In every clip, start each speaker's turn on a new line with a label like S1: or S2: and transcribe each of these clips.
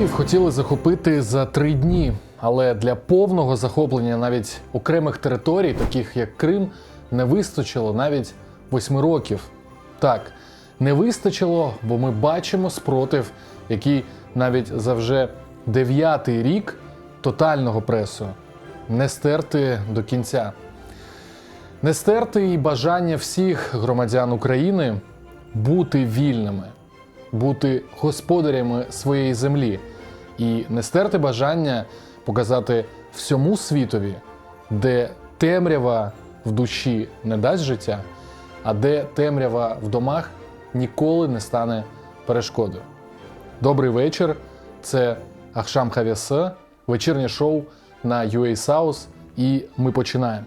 S1: Київ хотіли захопити за три дні, але для повного захоплення навіть окремих територій, таких як Крим, не вистачило навіть восьми років. Так, не вистачило, бо ми бачимо спротив, який навіть за вже дев'ятий рік тотального пресу не стерти до кінця. Не стерти і бажання всіх громадян України бути вільними, бути господарями своєї землі і не стерти бажання показати всьому світові, де темрява в душі не дасть життя, а де темрява в домах ніколи не стане перешкодою. Добрий вечір. Це Ахшам Хавісе, вечірнє шоу на UA South, і ми починаємо.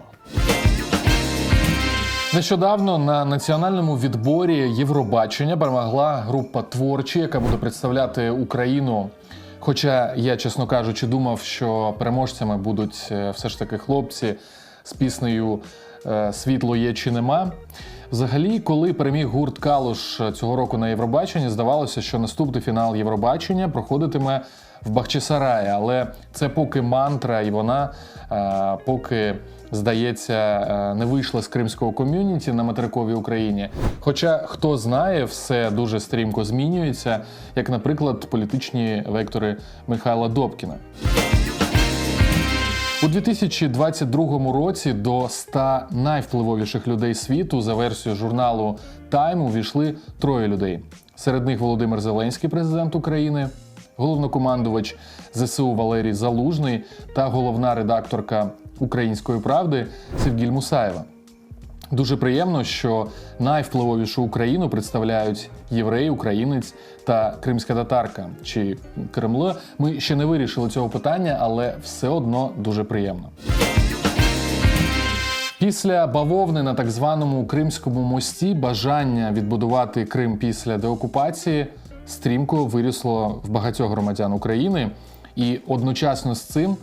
S1: Нещодавно на національному відборі Євробачення перемогла група творчі, яка буде представляти Україну. Хоча я, чесно кажучи, думав, що переможцями будуть е, все ж таки хлопці з піснею е, Світло є чи нема. Взагалі, коли переміг гурт Калуш цього року на Євробаченні, здавалося, що наступний фінал Євробачення проходитиме в Бахчисараї, але це поки мантра, і вона е, поки, здається, е, не вийшла з кримського ком'юніті на материковій Україні. Хоча, хто знає, все дуже стрімко змінюється, як, наприклад, політичні вектори Михайла Добкіна. У 2022 році до 100 найвпливовіших людей світу за версією журналу Time увійшли троє людей. Серед них Володимир Зеленський, президент України, головнокомандувач ЗСУ Валерій Залужний та головна редакторка Української правди Севгіль Мусаєва. Дуже приємно, що найвпливовішу Україну представляють єврей, українець та кримська татарка чи Кремле. Ми ще не вирішили цього питання, але все одно дуже приємно. Після бавовни на так званому Кримському мості бажання відбудувати Крим після деокупації стрімко вирісло в багатьох громадян України. І одночасно з цим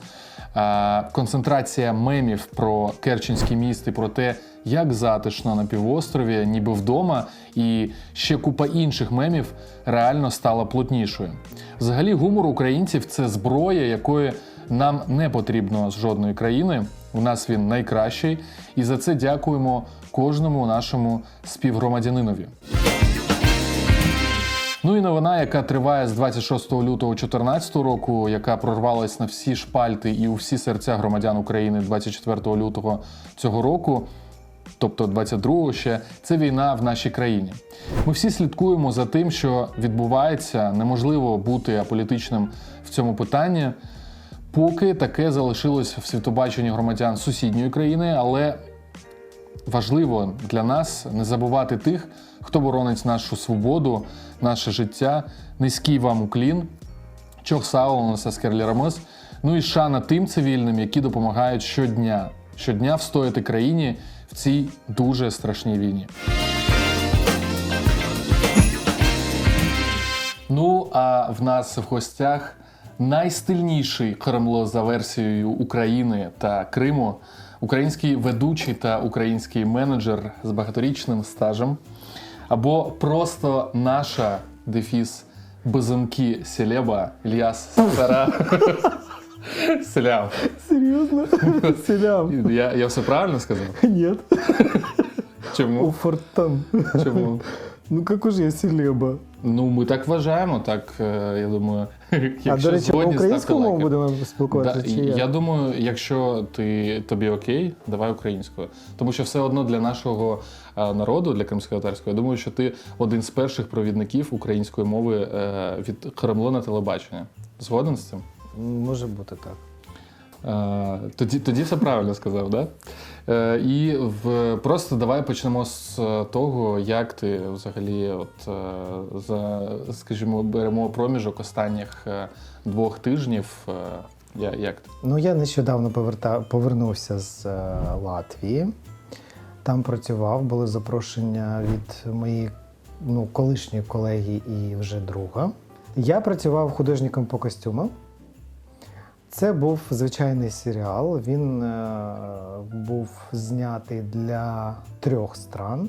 S1: е, концентрація мемів про Керченський міст і про те, як затишно на півострові, ніби вдома, і ще купа інших мемів реально стала плотнішою. Взагалі, гумор українців це зброя, якої нам не потрібно з жодної країни. У нас він найкращий, і за це дякуємо кожному нашому співгромадянинові. Ну і новина, яка триває з 26 лютого 2014 року, яка прорвалась на всі шпальти і у всі серця громадян України 24 лютого цього року, тобто 22-го ще, це війна в нашій країні. Ми всі слідкуємо за тим, що відбувається. Неможливо бути аполітичним в цьому питанні. Поки таке залишилось в світобаченні громадян сусідньої країни, але важливо для нас не забувати тих, хто боронить нашу свободу, наше життя. Низький вам уклін. Чох саолонеса скерлірамис. Ну і шана тим цивільним, які допомагають щодня, щодня встояти країні в цій дуже страшній війні. Ну, а в нас в гостях найстильніший Кремло за версією України та Криму, український ведучий та український менеджер з багаторічним стажем, або просто наша дефіс Безумки Селеба Ільяс Сара. Селям.
S2: Серьезно? Селям?
S1: Я, я все правильно сказав?
S2: Нет.
S1: Чому?
S2: Уфортан.
S1: Чому?
S2: Ну какой же я селеба?
S1: Ну, ми так вважаємо, так е, я думаю.
S2: А
S1: якщо
S2: до речі, ми
S1: згодні, ставте
S2: українську мову
S1: лайки.
S2: будемо спілкуватися
S1: Да,
S2: чи як?
S1: я думаю, якщо ти тобі окей, давай українською. Тому що все одно для нашого е, народу, для кримсько-татарського, я думаю, що ти один з перших провідників української мови е, від Кремло на телебачення. Згоден з цим?
S2: Може бути так.
S1: Е, Тоді, тоді все правильно сказав, да? Е, І в, просто давай почнемо з того, як ти взагалі, от, е, за, скажімо, беремо проміжок останніх е, двох тижнів. е, Я, як ти?
S2: Ну, я нещодавно поверта... повернувся з е, Латвії. Там працював, були запрошення від моєї ну, колишньої колеги і вже друга. Я працював художником по костюмам. Це був звичайний серіал. Він е, був знятий для трьох стран.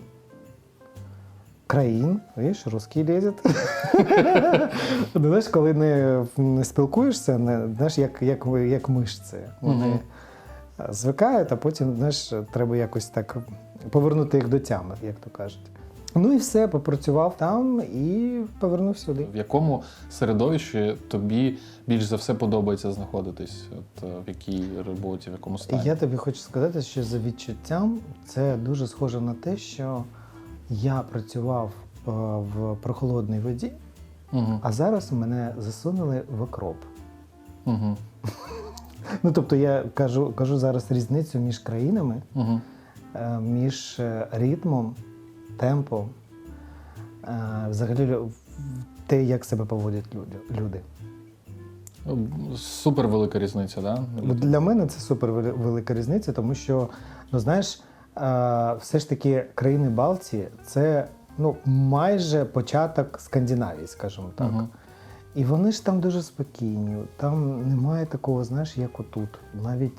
S2: Країн, видишь, русский лезет. Ну, знаєш, коли не, не спілкуєшся, не, знаєш, як, як, як мишці. Вони
S1: Мгм.
S2: звикають, а потім, знаєш, треба якось так повернути їх до тями, як то кажуть. Ну і все, попрацював там і повернувся сюди.
S1: В якому середовищі тобі більш за все подобається знаходитись? От, в якій роботі, в якому стані?
S2: Я тобі хочу сказати, що за відчуттям це дуже схоже на те, що я працював в прохолодній воді,
S1: Угу.
S2: а зараз мене засунули в окроп.
S1: Угу.
S2: Ну тобто я кажу зараз різницю між країнами,
S1: Угу.
S2: між ритмом, темпом, взагалі те, як себе поводять люди.
S1: Супер велика різниця, да?
S2: Для мене це супер велика різниця, тому що, ну знаєш, все ж таки країни Балтії це ну, майже початок Скандинавії, скажімо так.
S1: Мгм.
S2: І вони ж там дуже спокійні, там немає такого, знаєш, як отут. Навіть,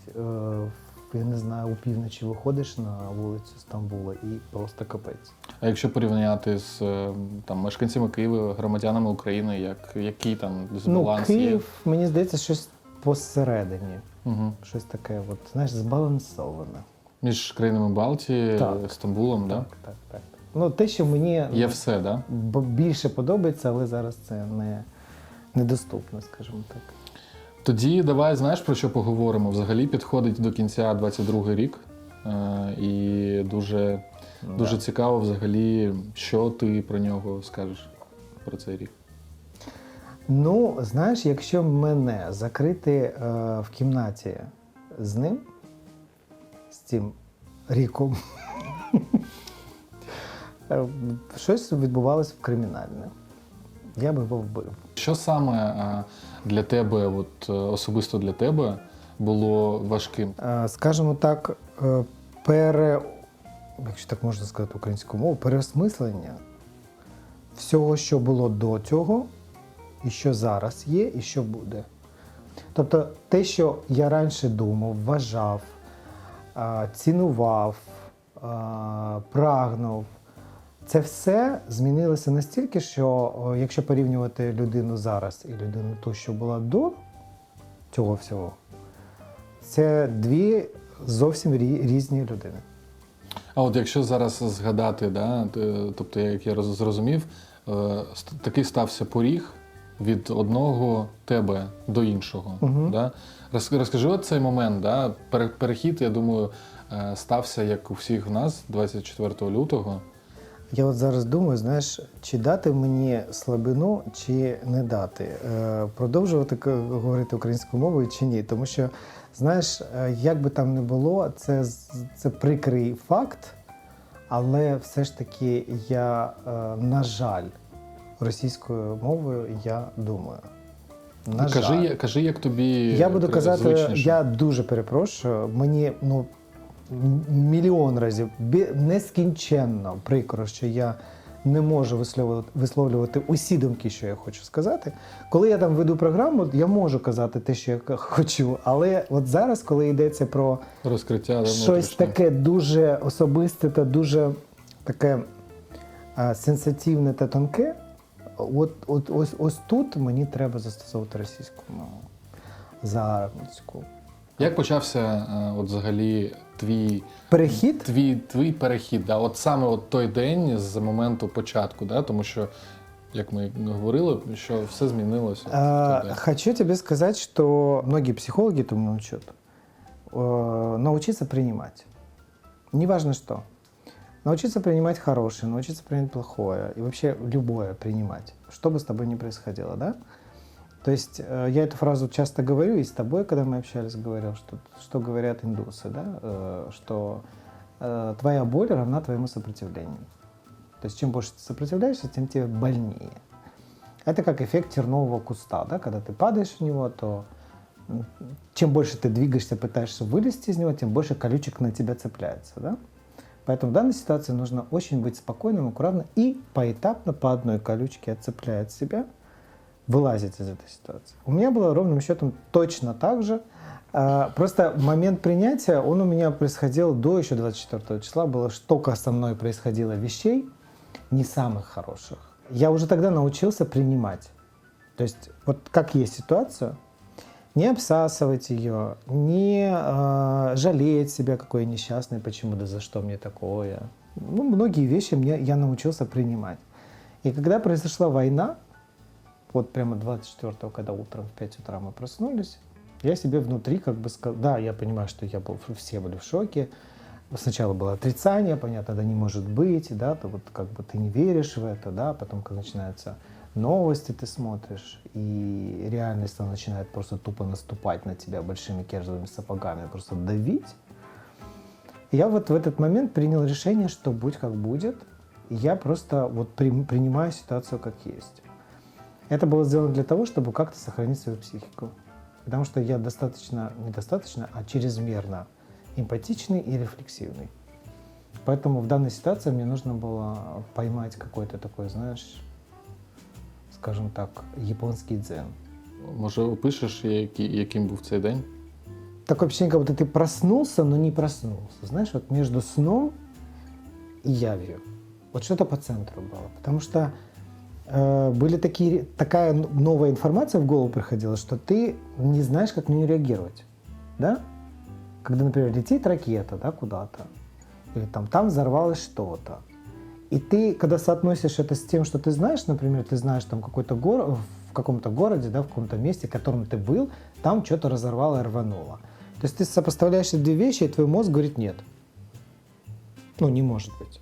S2: я не знаю, у півночі виходиш на вулицю Стамбула і просто капець.
S1: А якщо порівняти з там, мешканцями Києва, громадянами України, який там
S2: Ну,
S1: дисбаланс є?
S2: Київ, мені здається, щось посередині.
S1: Угу.
S2: Щось таке, от, знаєш, збалансоване.
S1: Між країнами Балтії,
S2: Так.
S1: Стамбулом, да?
S2: Так. Ну, те, що мені
S1: Є все, да?
S2: більше подобається, але зараз це не, недоступно, скажімо так.
S1: Тоді давай, знаєш, про що поговоримо? Взагалі підходить до кінця 22-й рік, і дуже, дуже цікаво взагалі, що ти про нього скажеш, про цей рік.
S2: Ну, знаєш, якщо мене закрити в кімнаті з ним, з цим ріком, щось відбувалося в кримінальне. Я би його вбив.
S1: Що саме для тебе, от, особисто для тебе, було важким?
S2: Скажімо так, якщо так можна сказати українською мовою, переосмислення всього, що було до цього, і що зараз є, і що буде. Тобто те, що я раніше думав, вважав, цінував, прагнув, це все змінилося настільки, що якщо порівнювати людину зараз і людину ту, що була до цього всього, це дві зовсім різні людини.
S1: А от якщо зараз згадати, да, тобто, як я зрозумів, такий стався поріг від одного тебе до іншого. Да? Розкажи от цей момент, да? Перехід, я думаю, стався, як у всіх в нас, 24 лютого.
S2: Я от зараз думаю, чи дати мені слабину, чи не дати. Продовжувати говорити українською мовою чи ні. Тому що, як би там не було, це прикрий факт, але все ж таки я, на жаль, російською мовою я думаю. На
S1: Кажи,
S2: жаль.
S1: кажи, як тобі
S2: Я буду казати,
S1: звичніше.
S2: я дуже перепрошую, мені, мільйон разів, нескінченно прикро, що я не можу висловлювати усі думки, що я хочу сказати. Коли я там веду програму, я можу казати те, що я хочу, але от зараз, коли йдеться про
S1: Розкриття, да,
S2: щось
S1: внутрішнє.
S2: таке дуже особисте та дуже таке, сенситивне та тонке, ось тут мені треба застосовувати російську мову. Загарбницьку.
S1: Як почався, от взагалі твій
S2: Перехід?
S1: Твій перехід, да? От саме от той день з моменту початку, да? Тому що, як ми говорили, що все змінилося. В той день.
S2: Хочу тебе сказать, что многие психологи этому учат. Научиться принимать. Неважно что. Научиться принимать хорошее, научиться принимать плохое. И вообще любое принимать, что бы с тобой ни происходило, да? То есть я эту фразу часто говорю, и с тобой, когда мы общались, говорил, что говорят индусы, да? Что твоя боль равна твоему сопротивлению. То есть чем больше ты сопротивляешься, тем тебе больнее. Это как эффект тернового куста, да? Когда ты падаешь в него, то чем больше ты двигаешься, пытаешься вылезти из него, тем больше колючек на тебя цепляется, да? Поэтому в данной ситуации нужно очень быть спокойным, аккуратным и поэтапно по одной колючке отцепляя от себя, вылазить из этой ситуации. У меня было ровным счетом точно так же. Просто момент принятия, он у меня происходил до еще 24 числа. Было столько со мной происходило вещей. не самых хороших. Я уже тогда научился принимать. То есть вот как есть ситуацию, не обсасывать ее, не жалеть себя, какой я несчастный, почему, да за что мне такое. Ну, многие вещи мне, я научился принимать. И когда произошла война, вот прямо 24-го, когда утром в 5 утра мы проснулись, я себе внутри как бы сказал, да, я понимаю, что я был, все были в шоке. Сначала было отрицание, понятно, да не может быть, да, то вот как бы ты не веришь в это, да, потом когда начинаются новости, ты смотришь, и реальность она начинает просто тупо наступать на тебя большими кирзовыми сапогами, просто давить. Я вот в этот момент принял решение, что будь как будет, я просто вот принимаю ситуацию как есть. Это было сделано для того, чтобы как-то сохранить свою психику. Потому что я достаточно, недостаточно, а чрезмерно эмпатичный и рефлексивный. Поэтому в данной ситуации мне нужно было поймать какой-то такой, знаешь, скажем так, японский дзен.
S1: Може, опишеш, яким був цей день?
S2: Такое ощущение, как будто ты проснулся, но не проснулся. Знаешь, вот между сном и явью. Вот что-то по центру было. Потому что такая новая информация в голову приходила, что ты не знаешь, как на нее реагировать. Да? Когда, например, летит ракета, да, куда-то, или там взорвалось что-то. И ты, когда соотносишь это с тем, что ты знаешь, например, ты знаешь там какой-то в каком-то городе, да, в каком-то месте, в котором ты был, там что-то разорвало и рвануло. То есть ты сопоставляешь эти две вещи, и твой мозг говорит нет. Не может быть.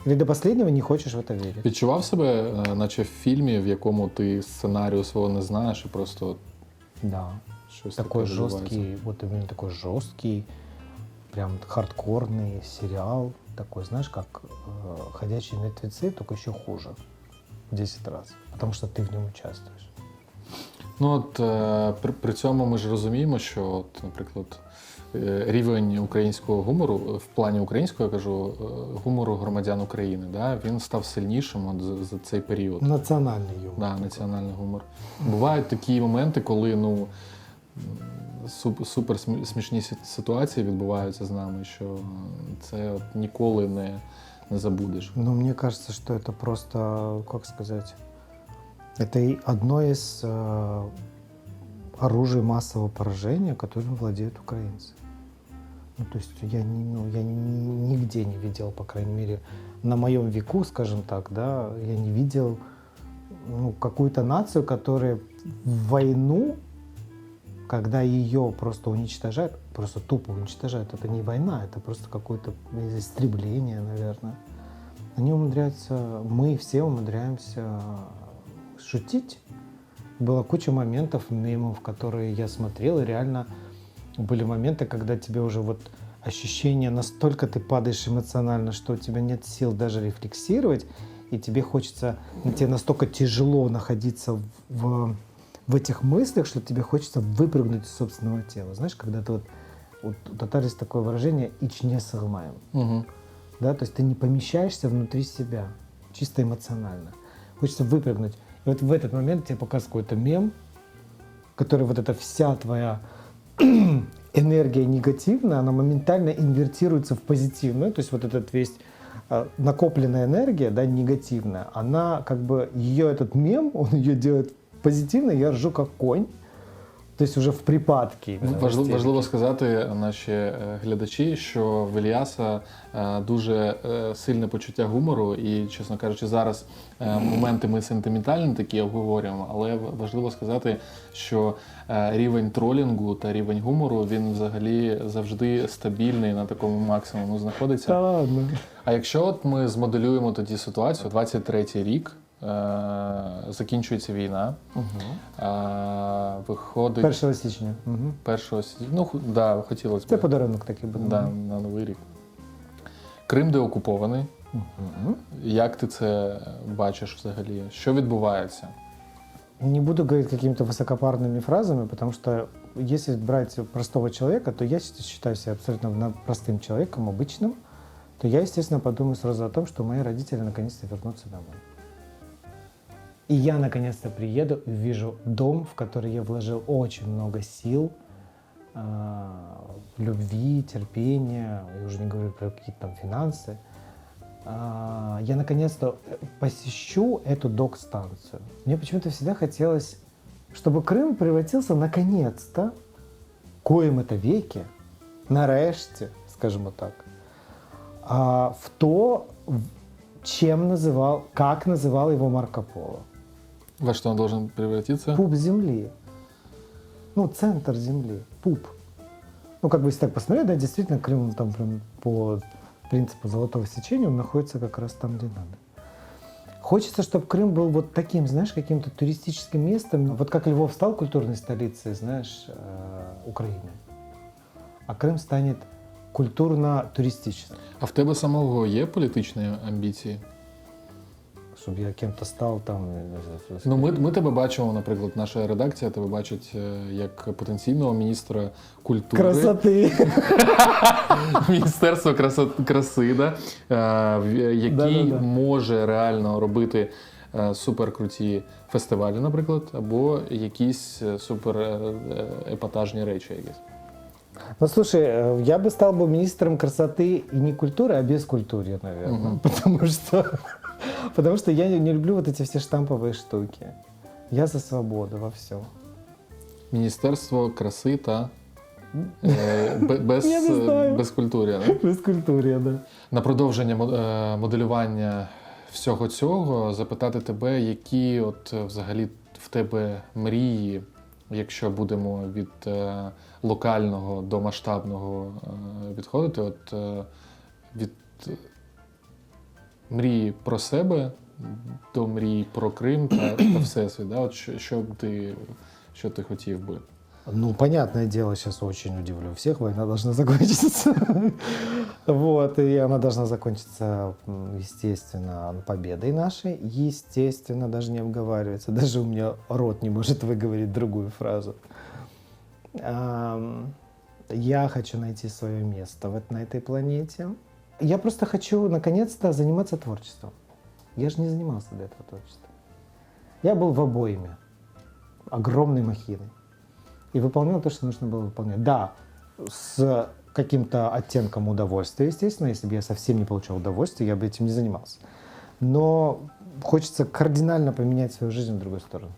S2: Или до последнего не хочешь в это верить.
S1: Відчував себе, наче в фільмі, в якому ти сценарію свого не знаєш і просто
S2: Да.
S1: щось
S2: Такой
S1: таке відбувається?
S2: жорсткий, вот именно такой жорсткий, прям хардкорный сериал, такой, знаешь, как «Ходячие мертвецы», только еще хуже в 10 раз, потому что ты в нем участвуешь.
S1: При цьому ми ж розуміємо, що, наприклад, рівень українського гумору, в плані українського, я кажу, гумору громадян України, да, він став сильнішим от за цей період.
S2: Національний юмор.
S1: Да, національний гумор. Бувають такі моменти, коли супер смішні ситуації відбуваються з нами, що це от ніколи не забудеш.
S2: Мне кажется, что это просто, как сказать, это и одно из оружий массового поражения, которым владеют украинцы. То есть я, не, ну, я ни, нигде не видел, по крайней мере, на моем веку, скажем так, да, я не видел, ну, какую-то нацию, которая в войну, когда ее просто уничтожают, просто тупо уничтожают, это не война, это просто какое-то истребление, наверное. Они умудряются, мы все умудряемся шутить. Была куча моментов, мемов, которые я смотрел, и реально были моменты, когда тебе уже вот ощущение, настолько ты падаешь эмоционально, что у тебя нет сил даже рефлексировать, и тебе хочется, тебе настолько тяжело находиться в этих мыслях, что тебе хочется выпрыгнуть из собственного тела. Знаешь, когда ты вот, вот у татар есть такое выражение «ичне сыгмаем». Да, то есть ты не помещаешься внутри себя, чисто эмоционально. Хочется выпрыгнуть. И вот в этот момент тебе показывают какой-то мем, который вот эта вся твоя энергия негативная, она моментально инвертируется в позитивную. То есть вот этот весь, накопленная энергия, да, негативная, она как бы, ее этот мем, он ее делает позитивно, я ржу как конь. То есть уже в припадке именно, в истерике.
S1: Важливо сказати, наші глядачі, що в Ільяса дуже сильне почуття гумору, і, чесно кажучи, зараз моменти ми сентиментальні такі обговорюємо, але важливо сказати, що рівень тролінгу та рівень гумору, він взагалі завжди стабільний на такому максимуму знаходиться.
S2: Та ладно.
S1: А якщо от ми змоделюємо тоді ситуацію, 23-й рік, закінчується війна. Виходить
S2: 1 січня.
S1: 1 січня. Ну, да, хотілося б.
S2: Це подарунок такий буде.
S1: Да, на Новий рік. Крим деокупований. Як ти це бачиш взагалі? Що відбувається?
S2: Не буду говорить какими-то высокопарными фразами, потому что если брать простого человека, то я считаю себя абсолютно простым человеком, обычным, то я, естественно, подумаю сразу о том, что мои родители наконец-то вернутся домой. И я наконец-то приеду и увижу дом, в который я вложил очень много сил, любви, терпения, я уже не говорю про какие-то финансы. Я наконец-то посещу эту док-станцию. Мне почему-то всегда хотелось, чтобы Крым превратился наконец-то, коим это веки, нарешті, скажімо так, в то, чем называл, как называл его Марко Поло.
S1: Во что он должен превратиться?
S2: Пуп земли. Ну, центр земли. Пуп. Ну, как бы, если так посмотреть, да, действительно, Крым, он там прям по принципу золотого сечения, он находится как раз там, где надо. Хочется, чтобы Крым был вот таким, знаешь, каким-то туристическим местом. Вот как Львов стал культурной столицей, знаешь, Украины. А Крым станет культурно-туристическим.
S1: А в тебе самого є політичні амбіції?
S2: Чтобы я кем-то стал там.
S1: Ну, ми тебе бачимо, наприклад, наша редакція тебе бачить як потенційного міністра культури.
S2: Красоты.
S1: Міністерство краси, да? Який
S2: Да-да-да.
S1: може реально робити суперкруті фестивалі, наприклад, або якісь супер епатажні речі якісь.
S2: Ну, слушай, я бы стал бы министром красоты и не культуры, а без культуры, наверное. Потому что я не люблю вот эти все штамповые штуки. Я за свободу во всем.
S1: Міністерство краси та
S2: Я не знаю.
S1: без культури, да?
S2: Без культури, да.
S1: На продовження моделювання всього цього запитати тебе, які от взагалі в тебе мрії, якщо будемо від локального до масштабного відходити, от від мрії про себе до мрії про Крим та Всесвіт, да? От що б ти, що ти хотів би?
S2: Ну, понятное дело, сейчас очень удивлю всех, война должна закончиться. И она должна закончиться, естественно, победой нашей. Естественно, даже не обговаривается. Даже у меня рот не может выговорить другую фразу. Я хочу найти свое место на этой планете. Я просто хочу, наконец-то, заниматься творчеством. Я же не занимался до этого творчеством. Я был в обойме. Огромной махиной. И выполнял то, что нужно было выполнять. Да, с каким-то оттенком удовольствия, естественно. Если бы я совсем не получал удовольствия, я бы этим не занимался. Но хочется кардинально поменять свою жизнь в другую сторону.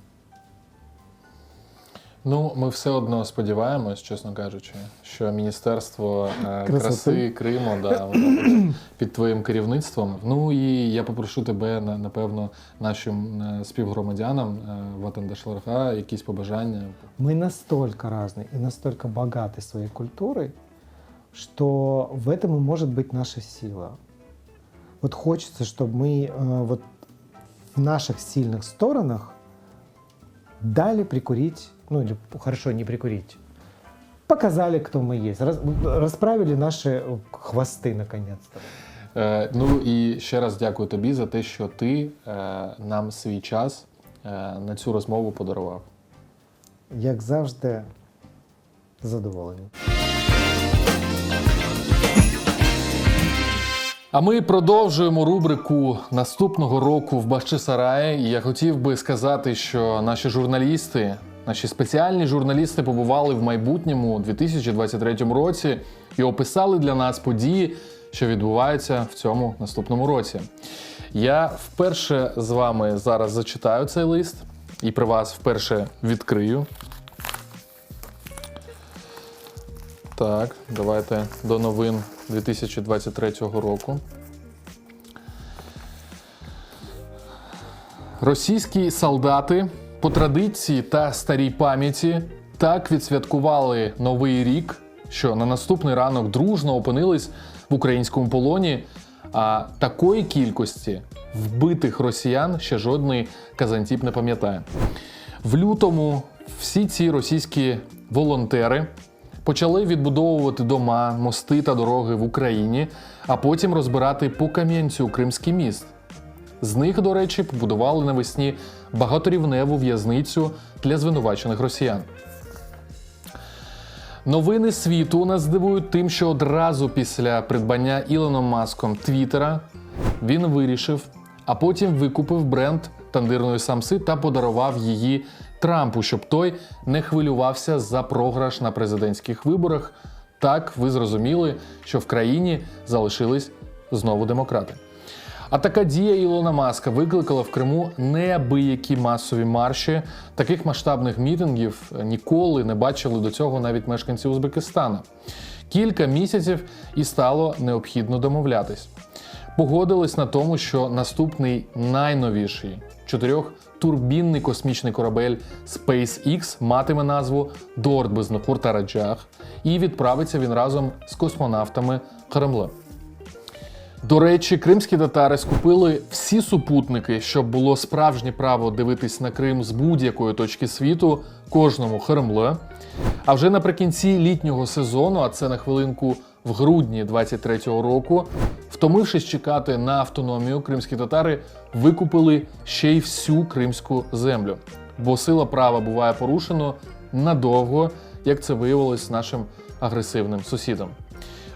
S1: Ми все одно сподіваємось, чесно кажучи, що Міністерство
S2: Красоти.
S1: краси Криму, да, воно буде під твоїм керівництвом. І я попрошу тебе, напевно, нашим співгромадянам Ватандашларга якісь побажання.
S2: Ми настолько разные и настолько богаты своей культурой, что в этом и может быть наша сила. Вот хочется, чтобы мы в наших сильных сторонах дали прикурить, ну или хорошо, не прикурить, показали, кто мы есть, расправили наши хвосты наконец-то.
S1: І ще раз дякую тобі за те, що ти нам свій час на цю розмову подарував.
S2: Як завжди, задоволений.
S1: А ми продовжуємо рубрику наступного року в Бахчисараї. І я хотів би сказати, що наші журналісти, наші спеціальні журналісти побували в майбутньому у 2023 році і описали для нас події, що відбуваються в цьому наступному році. Я вперше з вами зараз зачитаю цей лист і при вас вперше відкрию. Так, давайте до новин 2023 року. Російські солдати по традиції та старій пам'яті так відсвяткували Новий рік, що на наступний ранок дружно опинились в українському полоні, а такої кількості вбитих росіян ще жодний казантіп не пам'ятає. В лютому всі ці російські волонтери почали відбудовувати дома, мости та дороги в Україні, а потім розбирати по кам'янцю Кримський міст. З них, до речі, побудували навесні багаторівневу в'язницю для звинувачених росіян. Новини світу нас дивують тим, що одразу після придбання Ілоном Маском Твіттера він вирішив, а потім викупив бренд тандирної самси та подарував її Трампу, щоб той не хвилювався за програш на президентських виборах. Так, ви зрозуміли, що в країні залишились знову демократи. А така дія Ілона Маска викликала в Криму неабиякі масові марші. Таких масштабних мітингів ніколи не бачили до цього навіть мешканці Узбекистана. Кілька місяців і стало необхідно домовлятись. Погодились на тому, що наступний найновіший чотирьохтурбінний космічний корабель SpaceX матиме назву Дорт Безнокур Тараджах, і відправиться він разом з космонавтами Кремлем. До речі, кримські татари скупили всі супутники, щоб було справжнє право дивитись на Крим з будь-якої точки світу кожному Кремле. А вже наприкінці літнього сезону, а це на хвилинку в грудні 23-го року, втомившись чекати на автономію, кримські татари викупили ще й всю кримську землю. Бо сила права буває порушено надовго, як це виявилось нашим агресивним сусідам.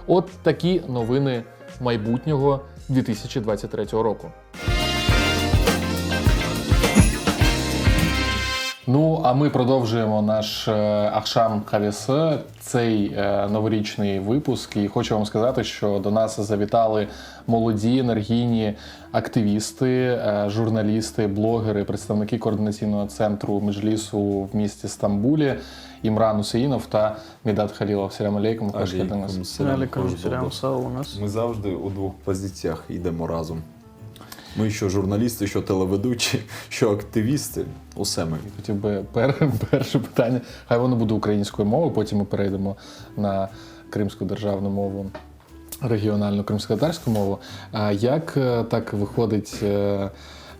S1: От такі новини майбутнього 2023 року. Ну, а ми продовжуємо наш е, Ахшам Хавісе, цей е, новорічний випуск. І хочу вам сказати, що до нас завітали молоді енергійні активісти, е, журналісти, блогери, представники координаційного центру Меджлісу в місті Стамбулі Імран Усеїнов та Мідат Халілов. Салям алейкум, хош келдіңіз.
S3: Селям,
S4: Алейкум
S3: хош
S4: селям,
S3: болдық.
S4: sağ ol у нас.
S3: Ми завжди у двох позиціях йдемо разом. Ми що журналісти, що телеведучі, що активісти. Усе ми.
S1: Хотів би пер, перше питання. Хай воно буде українською мовою, потім ми перейдемо на кримську державну мову, регіональну кримськотатарську мову. А як е, так виходить е,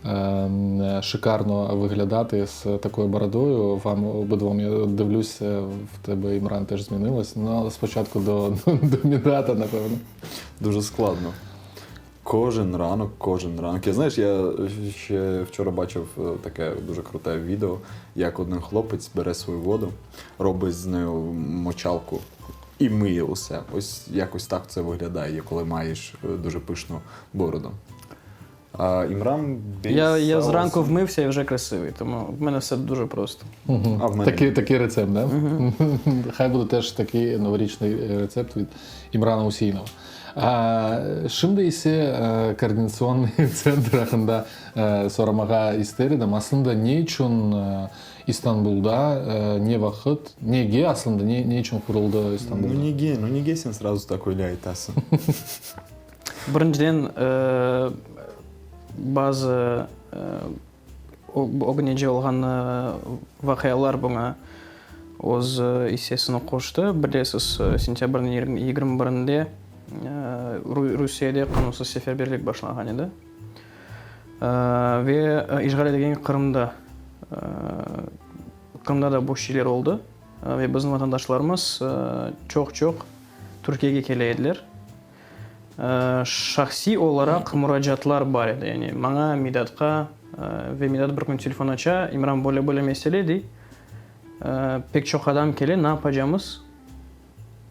S1: е, шикарно виглядати з такою бородою? Вам обидвом я дивлюсь, е, в тебе Імран теж змінилось. Ну, але спочатку до, до Мідата, напевно.
S3: Дуже складно. Кожен ранок, кожен ранок. Я знаєш, я ще вчора бачив е, таке дуже круте відео, як один хлопець бере свою воду, робить з нею мочалку і миє усе. Ось якось так це виглядає, коли маєш е, дуже пишну бороду. А Імран
S4: Я, я
S3: Бейсаус-
S4: зранку вмився і вже красивий, тому в мене все дуже просто.
S1: Мгм.
S3: А в мене
S1: Такий,
S3: ні.
S1: такий рецепт, да? Хай буде теж такий новорічний е, рецепт від Імрана Усеїнова. А, Şimdi ise e, koordinasyon центр hakkında e, sormağa isterim. Aslında ne için e, İstanbul'da, e, ne vakit, nege aslında, ne, ne için kuruldu İstanbul'da?
S3: Ну nege, ну nege sen сразу так öyle aytasıñ.
S4: Birinciden e, bazı e, ögünece olğan e, vaqialar buña öz e, issesini qoştı. Bilesiz, e, sentâbrniñ 21-inde e, Rusiyede qanunsız seferberlik başlanğan edi. E, ve işğal etilgen Qırımda, e, Qırımda da bu şeyler oldı. E, ve bizim vatandaşlarımız e, çoq-çoq Türkiyege kele ediler. Şahsiy olaraq muracaatlar bar edi. Yani maña, Midatqa, ve Midat bir kün telefon aça, İmran, böyle böyle mesele, dey, pek çoq adam kele, ne yapacamız?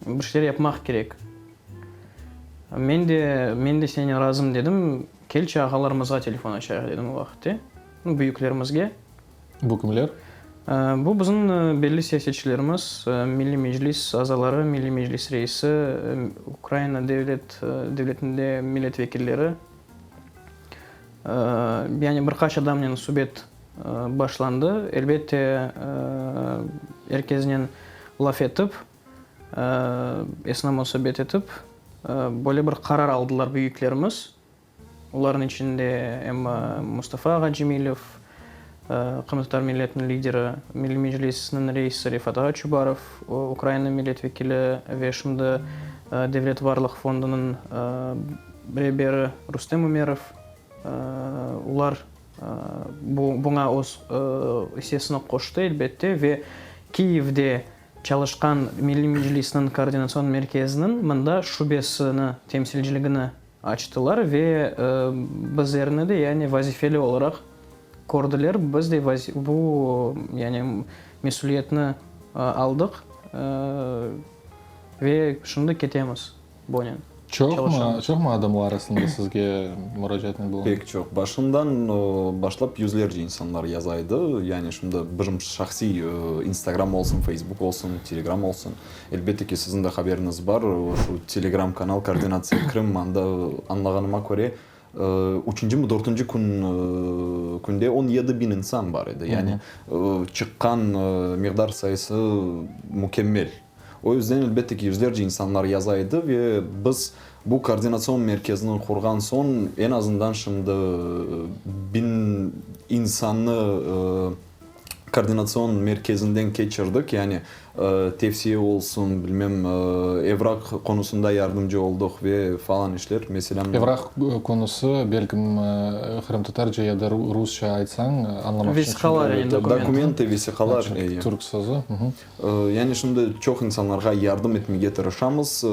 S4: Bir şeyler yapmaq kerek. Men de, men de senen razım, dedim, kelçi ağalarımızğa telefon açayıq, dedim o vaqıtte, büyüklerimizge.
S1: Bu kimler?
S4: Bu bizim belli siyasetçilerimiz, Milliy Meclis azaları, Milliy Meclis reisi, Ukraina devlet devletinde millet vekilleri. Yani bir qaç adamnen subet başlandı. Elbette, er kesnen laf etip, esnama subet etip, böyle bir qarar aldılar büyüklerimiz. Olarnıñ içinde em Mustafa ağa Cemilev, qırımtatar milletiniñ lideri, Milliy Meclisniñ reisi Refat ağa Çubarov, Ukraina millet vekili ve şimdi Devlet varlıq fondunıñ reberi Rustem Umerov, olar buña öz issesini qoştı, elbette, ve Kiyevde çalışqan Milliy Meclisniñ koordinatsion merkeziniñ mında şubesini, temsilciligini açtılar ve bizlerni de, yani, vazifeli olaraq kördiler. Biz de bu, yani, mesüliyetni aldıq ve şimdi ketemiz bunen.
S1: Çoqmı, çoqmı adamlar aslında sizge muracaatnen bulundı?
S3: Pek çoq. Başından başlap yüzlerce insanlar yaza edi. Yani şimdi bizim şahsiy Instagram olsun, Facebook olsun, Telegram olsun. Elbette ki, siziñ de haberiñiz bar, şu Telegram kanal Koordinatsiya Krım, anda, añlağanıma köre, Üçüncimi, dörtünci kün künde 17 biñ insan bar edi. Yani çıqqan miqdar sayısı mükemmel. O yüzden, elbette ki, yüzlerce insanlar yaza edi ve biz bu koordinatsion merkezini qurğan soñ, eñ azından şimdi biñ insannı koordinatsion merkezinden keçirdik, yani tevsiye olsun, bilmem, evraq qonusında yardımcı oldıq ve falan işler, meselâ.
S1: Evraq konusı, belkim, qırımtatarca ya da rusça aytsañ, añlamaq içün.
S4: Vesiqalar, yani dokument.
S3: Dokumentı, vesiqalar, eyi.
S1: Türk sözü.
S3: Yani şimdi çoq insanlarğa yardım etmege tırışamız.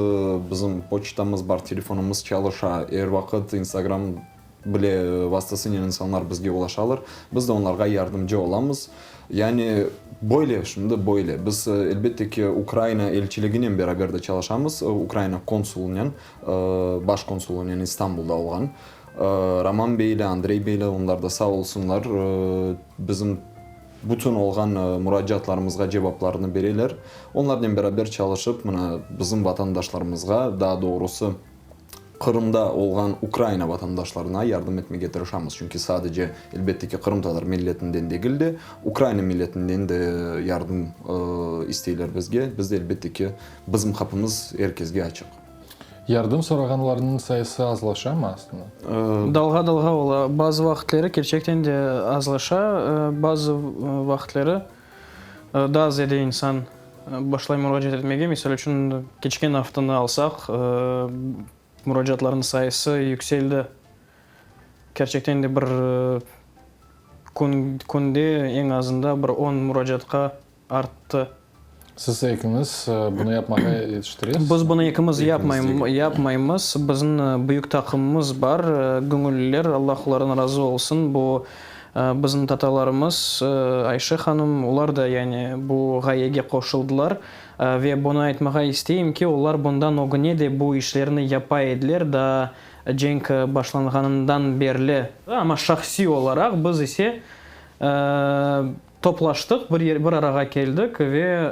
S3: Bizim poçtamız bar, telefonımız çalışa, er vaqıt Instagram bile vastasınen insanlar bizge ulaşalar. Biz de onlarğa yardımcı olamız. Yani böyle, şimdi böyle. Biz, elbette ki, Ukraina elçiliginen beraber de çalışamız, Ukraina konsulınen, baş konsulınen İstanbulda olğan Roman bey ile, Andrey bey ile, onlar da sağ olsunlar, bizim bütün olğan muracaatlarımızğa cevaplarını bereler. Onlarnen beraber çalışıp, mına, bizim vatandaşlarımızğa, daa doğrusı, Qırımda olğan Ukraina vatandaşlarına yardım etmege tırışamız, çünki sadece, elbette ki, qırımtatar milletinden degil de, Ukraina milletinden de yardım isteyler bizge. Biz de, elbette ki, bizim qapımız er kesge açıq.
S1: Yardım sorağanlarnıñ sayısı azlaşamı aslında?
S4: Dalğa-dalğa ola. Bazı vaqıtları kerçekten de azlaşa, bazı vaqıtları daa ziyade insan başlay muracaat etmege. Misal içün, keçken aftanı alsaq, muracaatlarnıñ sayısı yükseldi. Kerçekten de bir kün künde eñ azında bir on muracaatqa arttı.
S1: Siz ekiñiz bunı yapmağa yetiştiresiz?
S4: Biz bunı ekimiz yapmaymız. Bizim büyük taqımımız bar, göñülliler, Allah olardan razı olsun. Bu bizim tatalarımız, Ayşe hanım, olar da yani bu ğayege qoşuldılar. Ve bunı aytmağa isteyim ki, olar bundan ögüne de bu işlerni yapa ediler, daa cenk başlanğanından berli. Amma şahsiy olaraq biz ise Toplaştıq, bir yer, bir arağa keldik ve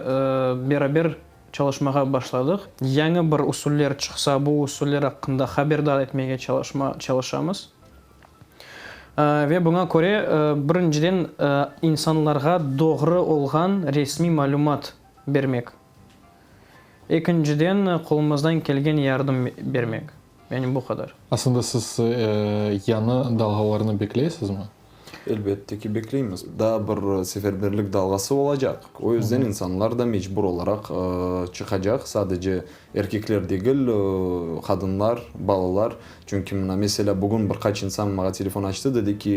S4: beraber çalışmağa başladıq. Yañı bir usuller çıqsa, bu usuller aqqında haberdar etmege çalışma, çalışamız. Ve buña köre, birinciden, insanlarğa doğru olğan resmiy malümat bermek. Ekinciden, qolumızdan kelgen yardım bermek. Yani bu qadar.
S1: Aslında siz yañı dalğalarnı bekleysizmi?
S3: Elbette ki, bekleymiz. Daa bir seferberlik dalğası olacaq. O yüzden insanlar da mecbur olaraq çıqacaq. Sadece erkekler degil, qadınlar, balalar. Çünki mına, meselâ, bugün bir qaç insan maña telefon açtı, dedi ki,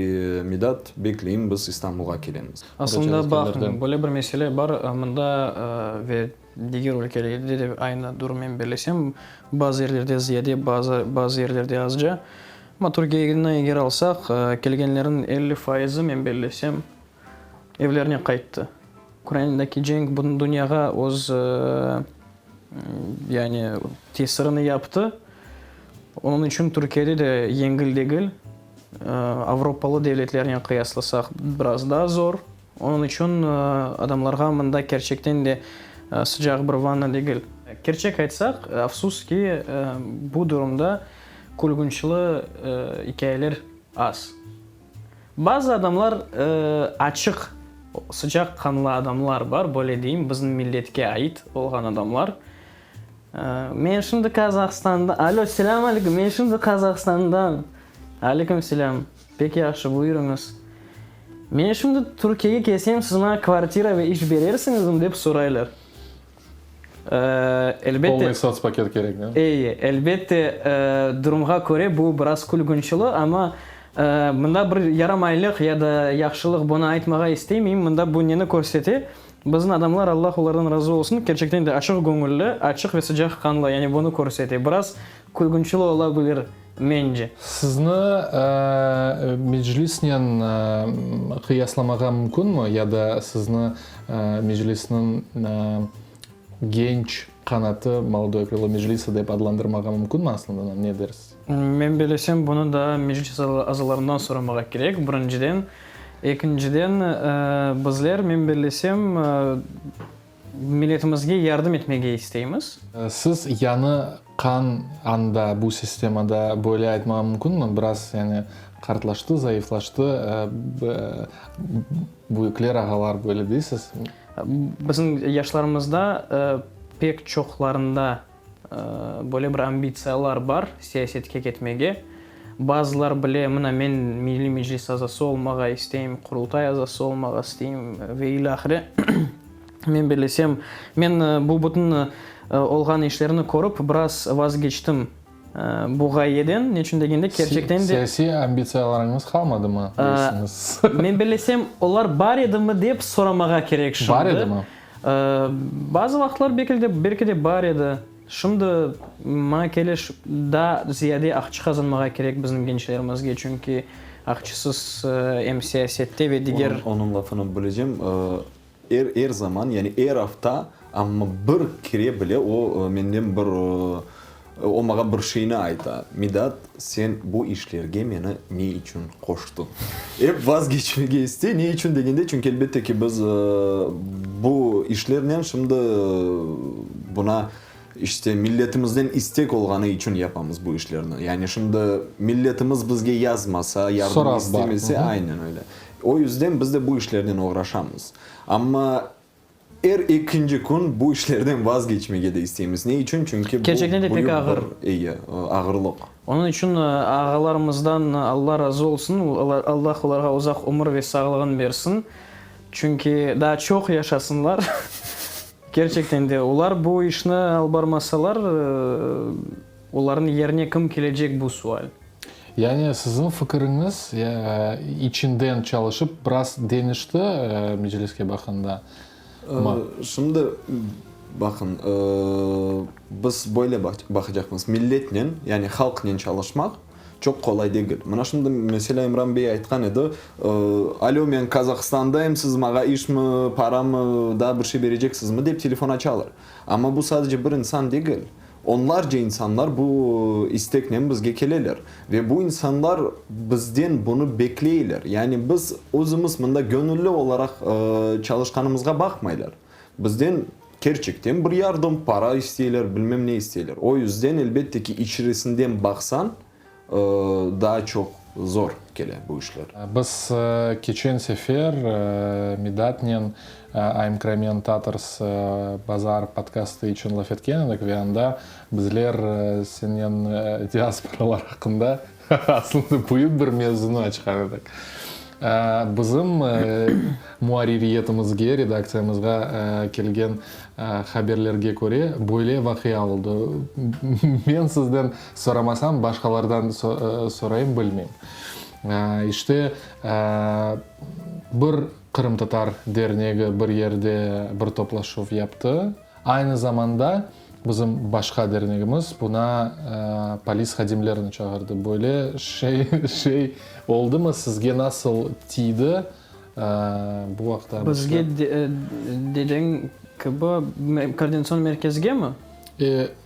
S3: Midat, bekleyim, biz İstanbulğa kelemiz.
S4: Aslında, baqıñ, böyle bir mesele bar, mında ve diger ülkelerde de aynı durum, men bellesem, bazı yerlerde ziyade, bazı, bazı yerlerde azca. Amma Türkiyeni eger alsaq, kelgenlerniñ 50 fayızı, men bellesem, evlerine qayttı. Ukrainadaki cenk bütün dünyağa öz, yani, tesirini yaptı. Onıñ içün Türkiyede de yengil degil. Avropalı devletlernen qıyaslasaq, biraz daa zor. Onıñ içün adamlarğa mında kerçekten de sıcaq bir vanna degil. Kerçek aytsaq, afsus ki, bu durumda külgünçli ikâyeler az. Bazı adamlar açıq, sıcaq qanlı adamlar bar, böyle deyim, bizim milletke ait olğan adamlar. Men şimdi Kazahstanda, Alo, selâm aleyküm, men şimdi Kazahstandan. Aleyküm selâm, pek yahşı, buyurıñız. Men şimdi Türkiyege kelsem, siz maña kvartira ve iş berersiñizmi, dep soraylar. Elbette.
S1: Polnıy sotspaket kerek, ne?
S4: Eyi, elbette, durumğa köre bu biraz külgünçli, amma mında bir yaramaylıq ya da yahşılıq bunı aytmağa istemeyim. Mında bu neni körsete? Bizim adamlar, Allah olardan razı olsun, kerçekten de açıq göñülli, açıq ve sıcaq qanlı, yani bunı körsete. Biraz külgünçli ola bilir, mence.
S1: Sizni Meclisnen qıyaslamağa mümkünmi ya da sizni Meclisniñ genç qanatı, Molodoye krılo Meclisa dep adlandırmağa mümkünmi aslında, ne dersiz?
S4: Men bellesem, bunı da Meclis azalarından soramağa kerek, birinciden. Ekinciden, bizler, men bellesem, milletimizge yardım etmege isteymiz.
S1: Siz yañı. Qan anda, bu sistemada böyle aytmağa mümkünmi, biraz yani qartlaştı, zayıflaştı, büyükler, ağalar böyle deysiz?
S4: Bizim yaşlarımızda pek çoqlarında böyle bir ambitsiyalar bar siyasetke ketmege. Bazılar bile, mına men Milliy Meclis azası olmağa isteyim, Qurultay azası olmağa isteyim ve ilâhre. Men bellesem, men bu bütün olğan işlerni körip, biraz vazgeçtim bu ğayeden. Neçün degende, kerçekten de.
S1: Siyasiy ambitsiyalarıñız qalmadımı, deysiñiz?
S4: Men bellesem, olar bar edimi dep soramağa kerek şimdi.
S1: Bar edimi?
S4: Bazı vaqıtlar belki de, belki de bar edi. Şimdi maña kele, daa ziyade aqçı qazanmağa kerek bizim gençlerimizge, çünki aqçısız em siyasette ve diger.
S3: Onıñ lafını bölecem. Er, er zaman, yani er afta, amma bir kere bile o menden bir, o maña bir şeyni ayta, Midat, sen bu işlerge meni ne içün qoştıñ? Ep vazgeçmege istey. Ne içün degende, çünki elbette ki, biz bu işlernen şimdi buna, işte, milletimizden istek olğanı içün yapamız bu işlerni. Yani şimdi milletimiz bizge yazmasa, yardım
S1: Sorav bar.
S3: istemese, aynen öyle. O yüzden biz de bu işlernen oğraşamız. Amma er ekinci kün bu işlerden vazgeçmege de isteymiz. Ne içün? Çünki bu
S4: Kerçekten de pek
S3: büyük
S4: ağır.
S3: bir, eyi, ağırlıq.
S4: Onıñ içün ağalarımızdan Alla razı olsun, Alla olarğa uzaq ömür ve sağlığın bersin. Çünki daa çoq yaşasınlar. Kerçekten de, olar bu işni alıp barmasalar, olarnıñ yerine kim kelecek bu sual.
S1: Yani siziñ fikiriñiz içinden çalışıp biraz deñişti Mecliske baqanda mı?
S3: Şimdi baqın, biz böyle baqacaqmız, milletnen, yani halqnen çalışmaq çoq qolay degil. Mına şimdi, meselâ, İmran bey aytqan edi, Alo, men Kazahstandayım, siz maña işmi, paramı, daa bir şey bereceksizmi, dep telefon açalar. Amma bu sadece bir insan degil. Onlarca insanlar bu isteknen bizge keleler ve bu insanlar bizden bunı bekleyler. Yani biz özümiz mında göñülli olaraq çalışqanımızğa baqmaylar. Bizden kerçekten bir yardım, para isteyler, bilmem ne isteyler. O yüzden, elbette ki, içerisinden baqsañ, daa çoq zor kele bu işler.
S1: Biz keçen sefer Midatnen I'm Crimean Tatars Bazar podkastı içün laf etken edik ve anda bizler senen diasporalar aqqında aslında büyük bir mevzunı açqan edik. Bizim muarririyetimizge, redaktsiyamızğa kelgen haberlerge köre, böyle vaqia oldı. Men sizden soramasam, başqalardan sorayım, bilmeyim. İşte, bir qırımtatar dernegi bir yerde bir toplaşuv yaptı. Aynı zamanda bizim başqa dernegimiz buna polis hadimlerini çağırdı. Böyle şey şey oldımı, sizge nasıl tiydi bu aqta?
S4: Bizge dediğiñ kibi, koordinatsion merkezgemi?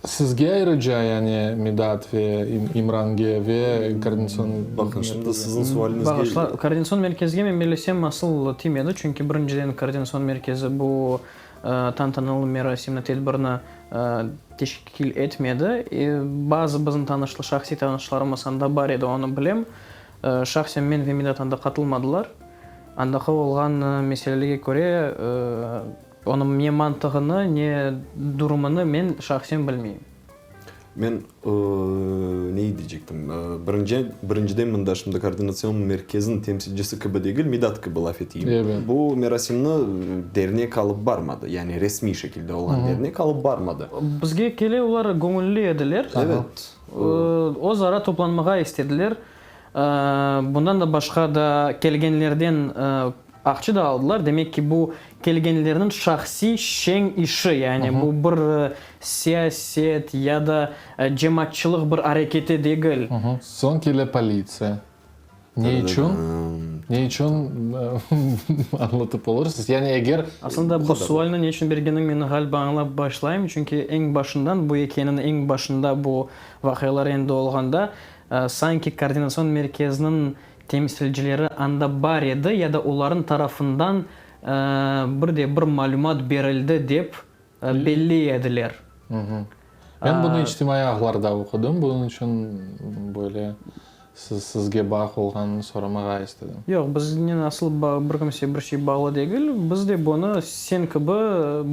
S1: Sizge ayrıca, yani Midat ve İmrange ve koordinatsion
S3: Baqın, şimdi siziñ sualiñizge.
S4: Bağışla, koordinatsion merkezge men bellesem asıl tiymedi, çünki birinciden koordinatsion merkezi bu tantanalı merasimni, tedbirni teşkil etmedi. Bazı bizim tanışlı, şahsiy tanışlarımız anda bar edi, onı bilem. Şahsen men ve Midat anda qatılmadılar. Andaki olğan meselelerge köre, onıñ ne mantığını, ne durumını men şahsen bilmeyim.
S3: Men neyi deycektim? Birinci, birinciden mında şimdi koordinatsion merkezniñ temsilcisi kibi degil, Midat kibi laf eteyim.
S1: Evet.
S3: Bu merasimni dernek alıp barmadı, yani resmiy şekilde olğan dernek alıp barmadı.
S4: Bizge kele olar göñülli ediler.
S3: Evet.
S4: Öz ara toplanmağa istediler. Bundan da başqa da kelgenlerden aqça da aldılar. Demek ki, bu kelgenlerniñ şahsiy şeñ işi, yani bu bir siyaset ya da cemaatçılıq bir areketi degil.
S1: Soñ kele politsiya. Ne içün? Ne içün añlatıp olursız? Yani eger.
S4: Aslında bu sualni ne içün bergeniñ men ğaliba añlap başlayım, çünki eñ başından, bu ikâyeniñ eñ başında bu vaqialar endi olğanda, Sanki koordinatsion merkezniñ temsilcileri anda bar edi ya da olarnıñ tarafından bir de bir malümat berildi dep belley ediler.
S1: Men bunı içtimaiy ağlarda oqudım, bunıñ içün böyle sizge bağ olğanını soramağa istedim.
S4: Yoq, biznen asıl bir kimse bir şey bağlı degil. Biz de bunı sen kibi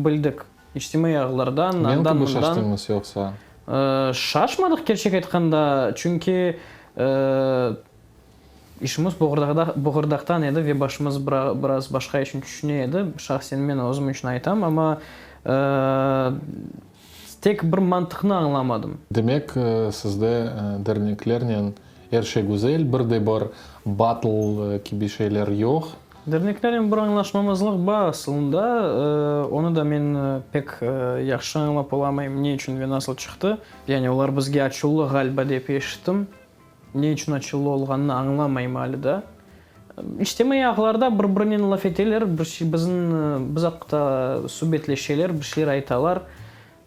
S4: bildik. İçtimaiy ağlardan,
S1: Men
S4: andan,
S1: kibi
S4: mından.
S1: şaştıñız yoqsa?
S4: Şaşmadıq, kerçek aytqanda, çünki işimiz boğurdaqtan edi ve başımız biraz başqa içün tüşüne edi. Şahsen men özüm içün aytam, amma tek bir mantıqnı añlamadım.
S1: Demek, sizde derneklernen er şey güzel, bir de bir battle kibi şeyler yoq?
S4: Derneklernen bir añlaşmamazlıq bar asılında, onı da men pek yahşı añlap olamayım, ne içün ve nasıl çıqtı. Yani olar bizge açuvlı ğaliba dep eşittim. Ne içün açuvlı olğanını añlamayım alâ da. İçtimaiy ağlarda bir-birinen laf eteler, bir şey bizim biz aqta subetleşeler, bir şeyler aytalar.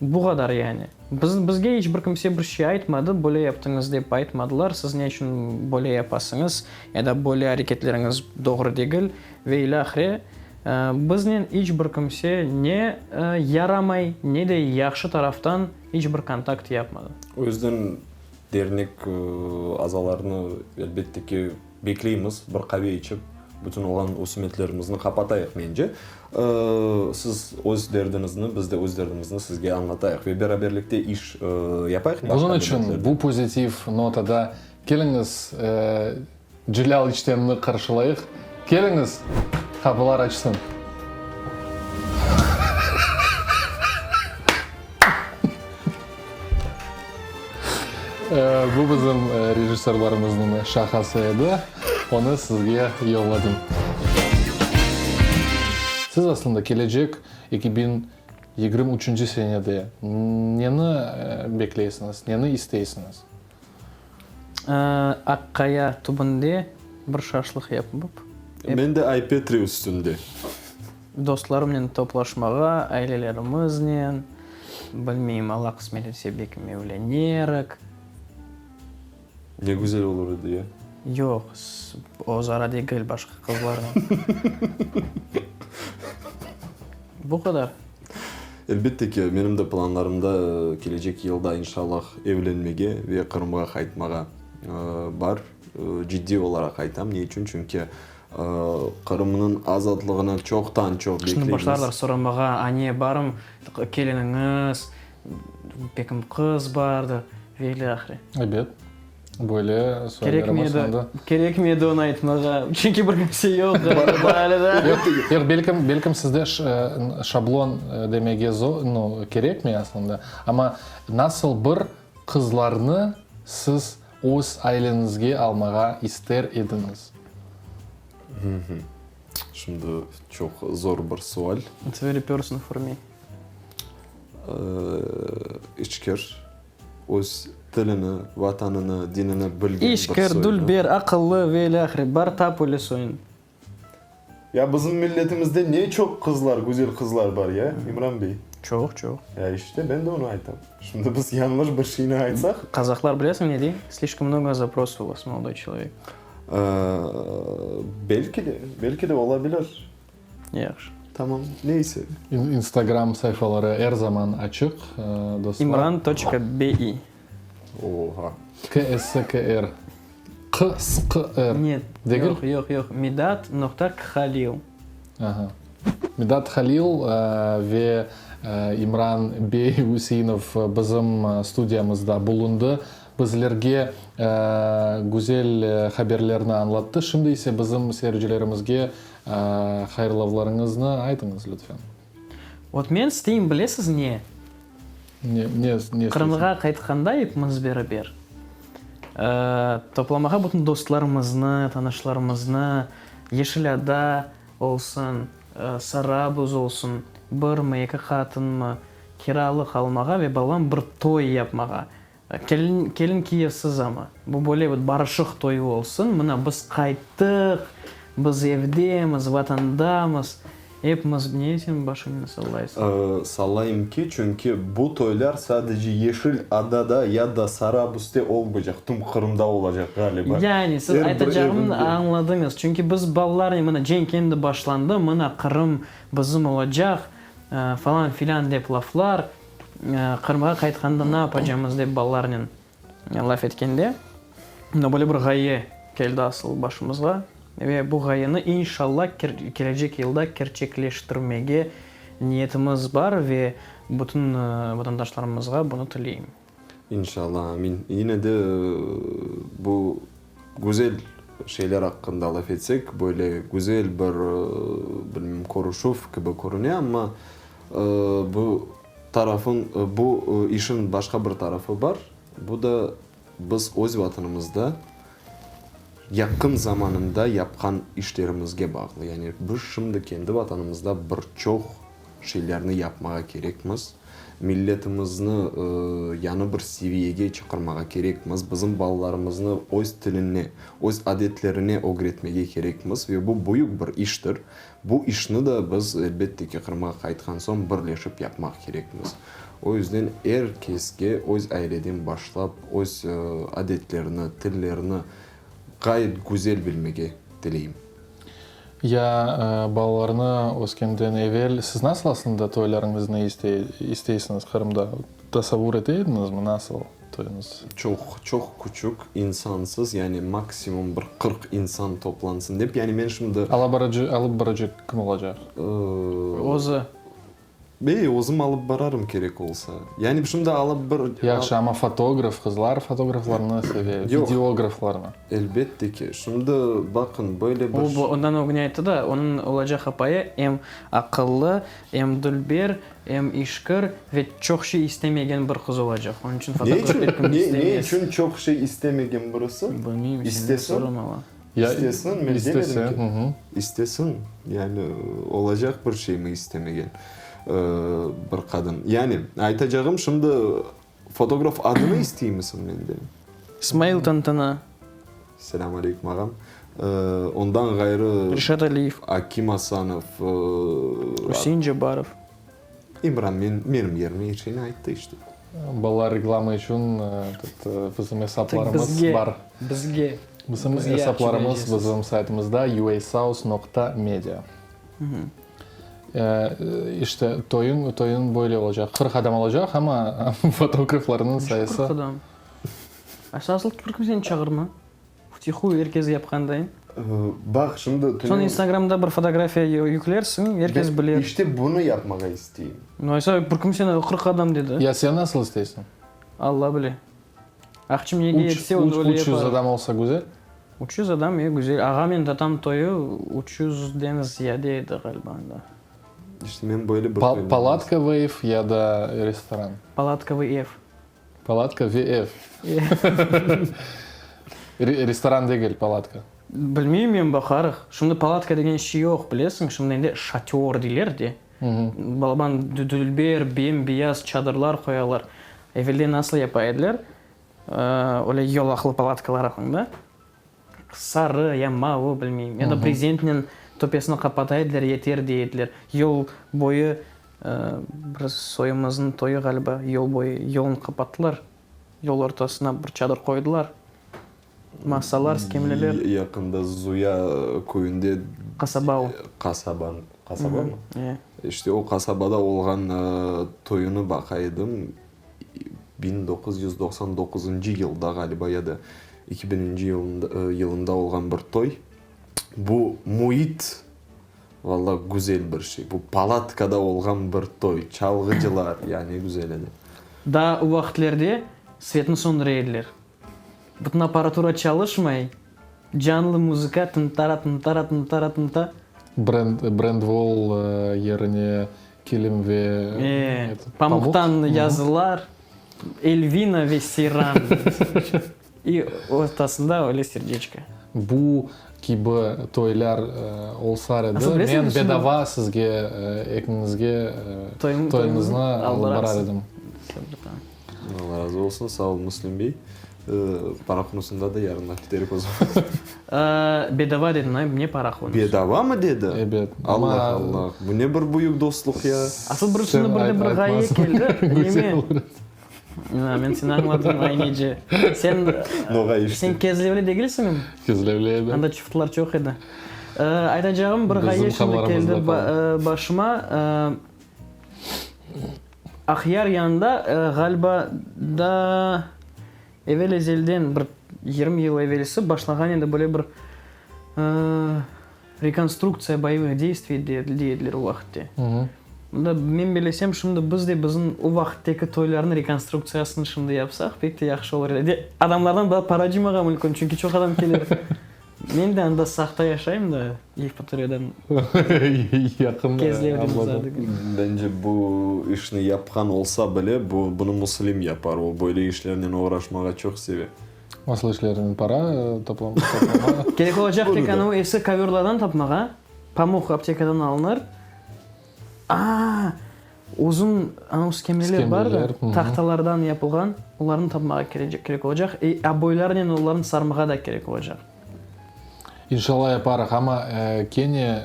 S4: Bu qadar yani. Biz, bizge iç bir kimse bir şey aytmadı, böyle yaptıñız dep aytmadılar, siz ne içün böyle yapasıñız ya da böyle areketleriñiz doğru degil ve ilâhre. Biznen iç bir kimse ne yaramay, ne de yahşı taraftan iç bir kontakt yapmadı.
S3: O yüzden dernek azalarını, elbette ki, Bekleymiz, bir qave içip, bütün olğan usumetlerimizni qapatayıq, mence. Siz öz derdiñizni, biz de öz derdimizni sizge añlatayıq ve beraberlikte iş yapayıq.
S1: Bunıñ içün bu pozitiv notada keliñiz, Celâl İçtenni qarşılayıq. Keliñiz, qapılar açsın. Bu bizim rejissörlarımıznıñ şaqası edi, onı sizge yolladım. Siz aslında kelecek 2023 senede neni bekleysiñiz, neni isteysiñiz?
S4: Aqqaya tübünde bir şaşlıq yapıp.
S3: Men de Ay-Petri üstünde.
S4: Dostlarımnen toplaşmağa, ailelerimiznen, bilmeyim, Alla qısmet etse, belkim evlenerik.
S3: Ne güzel olur edi, ya.
S4: Yoq, özara degil, başqa qızlarnen. Bu qadar.
S3: Elbette ki, menim de planlarımda kelecek yılda, inşallah, evlenmege ve Qırımğa qaytmağa bar. Ciddiy olaraq aytam. Ne içün? Çünki Qırımnıñ azatlığını çoqtan-çoq bekleymiz.
S4: Şimdi başlarlar soramağa, a ne barım, keliniñiz, bekim qız bardır ve ilâhre.
S1: Ebet. Böyle suallerimiz anda.
S4: Kerekmi edi onı aytmağa? Çünki bir kimse yoq ğaliba ale da.
S1: Yoq, belkim, belkim sizde şablon demege zor, no, kerekmey aslında. Amma nasıl bir qızlarnı siz öz aileñizge almağa ister ediñiz?
S3: Şimdi çoq zor bir sual.
S4: It's very personal for me.
S3: İşkir. Öz tilini, vatanını, dinini bilgen bir
S4: İşkir,
S3: soylu.
S4: dülber, aqıllı ve ilâhre, bar tap öyle soyun.
S5: Ya bizim milletimizde ne çoq qızlar, güzel qızlar bar ya, İmran bey.
S4: Çoq, çoq.
S5: Ya işte, ben de onı aytam. Şimdi biz yañlış bir şeyni aytsaq.
S4: Qazaqlar bilesiñ ne dey? Slişkom mnogo zaprosov u vas, molodoy çelovek.
S5: Belki de, belki de olabilir.
S4: Yahşı.
S5: Tamam, neyse.
S1: Instagram sayfaları er zaman açıq, dostlar.
S4: İmran toçka bi.
S3: Oha.
S1: KSKR. KSKR.
S4: Net.
S1: Degil?
S4: Yoq, yoq, yoq. Midat noqta Khalil.
S1: Aha. Midat Halil ve İmran bey Üseinov bizim studiyamızda bulundı. Bizlerge güzel haberlerni añlattı. Şimdi ise bizim seyircilerimizge hayırlavlarıñıznı aytıñız, lütfen.
S4: Vot men isteyim, bilesiz ne?
S1: Ne, ne, ne isteysiñ?
S4: Qırımğa qaytqanda epimiz beraber toplamağa bütün dostlarımıznı, tanışlarımıznı, Yeşil Ada olsun, Sarabuz olsun, birmi, eki qatınmı, kiralıq almağa ve balaban bir toy yapmağa. Kelin, kelin kiyevsiz amma. Bu böyle bir barışıq toyu olsun. Mına biz qayttıq, biz evdemiz, vatandamız. Epimiz, ne sen başıñnı sallaysıñ?
S5: Sallayım ki, çünki bu toylar sadece Yeşil Adada ya da Sarabuzde olmaycaq, tüm Qırımda olacaq ğaliba.
S4: Yani, siz
S5: Er bir
S4: aytacağımnı
S5: evinde.
S4: añladıñız. Çünki biz balalarnen, mına cenk endi başlandı, mına Qırım bizim olacaq, falan filan dep laflar. Qırımğa qaytqanda ne yapacamız dep balalarnen laf etkende, mına böyle bir ğaye keldi asıl başımızğa ve bu ğayeni inşalla kelecek yılda kerçekleştirmege niyetimiz bar ve bütün vatandaşlarımızğa bunı tileyim.
S3: İnşalla, amin. Yine de bu güzel şeyler aqqında laf etsek, böyle güzel bir, bilmem, körüşüv kibi körüne, amma bu tarafın, bu işin başqa bir tarafı bar, bu da biz öz Vatanımızda yaqın zamanında yapqan işlerimizge bağlı. Yani biz şimdi kendi Vatanımızda bir çoq şeylerni yapmağa kerekmiz. Milletimizni yañı bir seviyege çıqarmağa kerekmiz, bizim balalarımıznı öz tiline, öz adetlerine ögretmege kerekmiz ve bu büyük bir iştir. Bu işni de biz, elbette ki, Qırımğa qaytqan soñ birleşip yapmaq kerekmiz. O yüzden er keske öz aileden başlap, öz adetlerini, tillerini ğayet güzel bilmege tileyim.
S1: Ya balalarnı öskenden evel siz nasıl aslında toylarıñıznı isteysiñiz Qırımda? Tasavvur ete ediñizmi nasıl toyuñız?
S3: Çoq, çoq küçük, insansız, yani maksimum bir 40 insan toplansın dep, yani men şimdi.
S1: Alıp barıcı kim olacaq?
S4: Özü.
S3: Bey, özüm alıp bararım kerek olsa. Yani şimdi alıp bir.
S1: Yahşı, amma fotograf, qızlar fotograflarnı seve, videograflarnı.
S3: Elbette ki. Şimdi baqın, böyle bir.
S4: O, ondan ögüne ayttı da, onıñ olacaq apayı em aqıllı, em dülber, em işkir ve çoq şey istemegen bir qız olacaq. Onıñ içün fotograf pek kim istemez.
S5: Ne içün çoq şey istemegen birisi?
S4: Bilmeyim, senden soramalı.
S5: İstesin, men demedim ki.
S3: İstesin, yani olacaq bir şeymi istemegen bir qadın. Yani aytacağım şimdi fotograf adını isteymisin menden?
S4: İsmail Tantana.
S3: Selâm aleyküm ağam. Ondan ğayrı.
S4: Reşat Aliyev.
S3: Akim Asanov.
S4: Üsein Cabbarov.
S3: İmran menim yerime er şeyni ayttı işte.
S1: Balalar reklama içün bizim esaplarımız bar.
S4: Bizge.
S1: Bizim esaplarımız bizim saytımızda uasaus noqta media. İşte toyun, toyun böyle olacaq. 40 adam olacaq, amma fotograflarnıñ sayısı.
S4: 40 adam. Asıl bir kimseni çağırma. Vtihuyu er kes yapqandayın.
S5: Baq, şimdi
S4: Soñ Instagramda bir fotografiya yüklersiñ, er kes biler.
S5: İşte bunı yapmağa isteyim.
S4: No, aysa, bir kimseni 40 adam dedi.
S1: Ya sen nasıl isteysiñ?
S4: Alla bile. Aqçım nege yetse, onı öyle yapar.
S1: 300 adam olsa güzel?
S4: 300 adam, e, güzel. Ağamnen tatam toyu 300-den ziyade edi ğaliba anda.
S3: İşte men böyle bir
S1: Palatkovıy ev ya da restoran?
S4: Palatkovıy ev.
S1: Palatka ve ev. Restoran degil, palatka.
S4: Bilmeyim men, baqarıq. Şimdi palatka degen şey yoq, bilesiñ, şimdi endi şatör deyler de. Balaban dülber, bem-beyaz çadırlar qoyalar. Evelde nasıl yapa ediler? Öyle yolaqlı palatkalar aqlıñda. Sarı ya mavı, bilmeyim. Ya da brezentnen töpesini qapata ediler, yeter dey ediler. Yol boyu, bir soyumıznıñ toyu ğaliba, yol boyu yolnı qapattılar. Yol ortasına bir çadır qoydılar. Masalar, skemleler.
S3: Yaqında Zuya köyünde.
S4: Qasaba o.
S3: Qasaba, qasabamı? E. İşte o qasabada olğan toyunı baqa edim. 1999 yılda ğaliba ya da 2000-nci yılında olğan bir toy. Bu müit, valla, güzel bir şey. Bu palatkada olğan bir toy, çalğıcılar, ya ne güzel edi.
S4: Daa o vaqıtlerde svetni söndüre ediler. Bütün apparatura çalışmay, canlı muzıka tın-tara, tın-tara, tın-tara, tın-ta.
S1: Brend, brendvol yerine kilim ve
S4: E, pamuqtan yazılar, Elvina ve Seyran. İ ortasında öyle serdeçko.
S1: Bu kibi toylar olsa edi, men bedava sizge, ekiñizge toyuñıznı alıp barar edim.
S3: Allah razı olsun, sağ ol, Müslim bey. Para konusunda da yarın laf eterik o zaman.
S4: Bedava dedin, ay, ne para konusu?
S3: Bedavamı dedi?
S1: Ebet.
S3: Allah Allah, bu ne bir büyük dostluq ya.
S4: Asıl bir üstüne bir de bir ğaye keldi. Neme? Men seni añladım, aynece. Sen, sen Kezlevli degilsiñmi?
S1: Kezlevli edim.
S4: Anda çuftlar çoq edi. Aytacağım bir ğaye şimdi keldi başıma. Aqyar yanında, ğaliba, daa evel-ezelden, bir 20 yıl evelsi başlağan edi böyle bir rekonstruktsiya boyevıh deystviy dey ediler o vaqıtte. Mında, men bellesem, şimdi biz de bizim o vaqıttaki toylarnıñ rekonstruktsiyasını şimdi yapsaq, pek de yahşı olur edi. Adamlardan daa para cıymağa mümkün, çünki çoq adam kelir. Men de anda Saqta yaşayım da, Yevpatoriyadan
S1: Yaqın
S4: Kezlevden
S1: ablada.
S4: uzaq degil.
S3: Bence bu işni yapqan olsa bile, bu, bunı Muslim yapar. O böyle işlernen oğraşmağa çoq seve.
S1: Nasıl işlernen? Para toplamağa?
S4: Kerek olacaq
S3: Bunı
S4: tek
S3: da.
S4: anavı eski kovyorlardan tapmağa. Pamuq aptekadan alınır. A-a, uzun anavı skemleler bar da,
S1: Skemleler,
S4: tahtalardan yapılğan, olarnı tapmağa kerek olacaq. E, oboylarnen olarnı sarmağa da kerek olacaq.
S1: İnşallah yaparıq, amma kene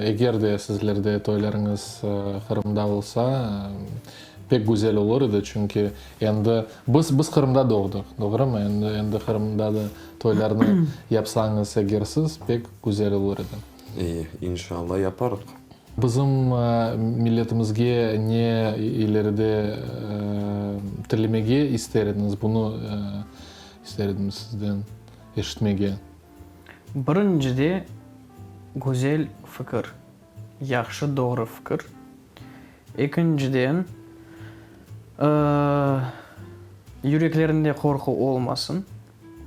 S1: eger de sizlerde toylarıñız Qırımda olsa, pek güzel olur edi, çünki endi biz, biz Qırımda doğdıq, doğrumı? Endi, endi Qırımda da toylarnı yapsañız eger siz, pek güzel olur edi.
S3: İyi, inşallah yaparıq.
S1: Bizim milletimizge ne ileride tilemege ister ediñiz, bunı ister edim sizden eşitmege.
S4: Birincide, güzel fikir, yahşı, doğru fikir. Ekinciden, yüreklerinde qorqu olmasın.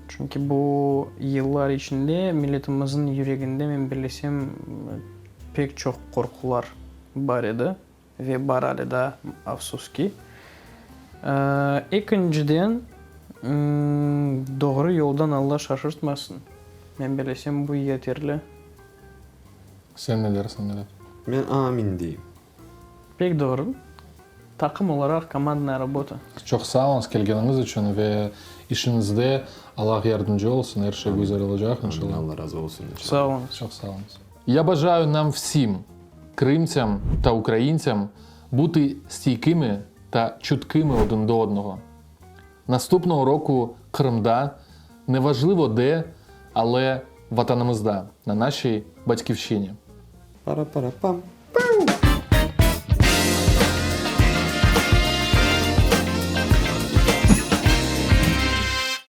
S4: Çünki bu yıllar içinde milletimizniñ yüreginde, men bellesem, pek çoq qorqular bar edi ve bar ale daa, afsus ki. Ekinciden, doğru yoldan Alla şaşırtmasın. Men bellesem, bu yeterli.
S1: Sen ne dersiñ, Medet?
S3: Men amin deyim.
S4: Pek doğru. Taqım olaraq, komandnaya rabota.
S1: Çoq sağ oluñız kelgeniñiz içün ve işiñizde Allah yardımcı olsun, er şey güzel olacaq inşallah.
S3: Amin, Allah razı olsun inşallah.
S4: Sağ oluñız.
S1: Çoq sağ oluñız. Ya bajаю nam vsim, krımtsям та ukraintsям, бути стійкими та чуткими один до одного. Наступного року Qırımda, неважливо де, але Vatanımızda, на нашій Батьківщині.
S3: Пара-пара-пам. Пау!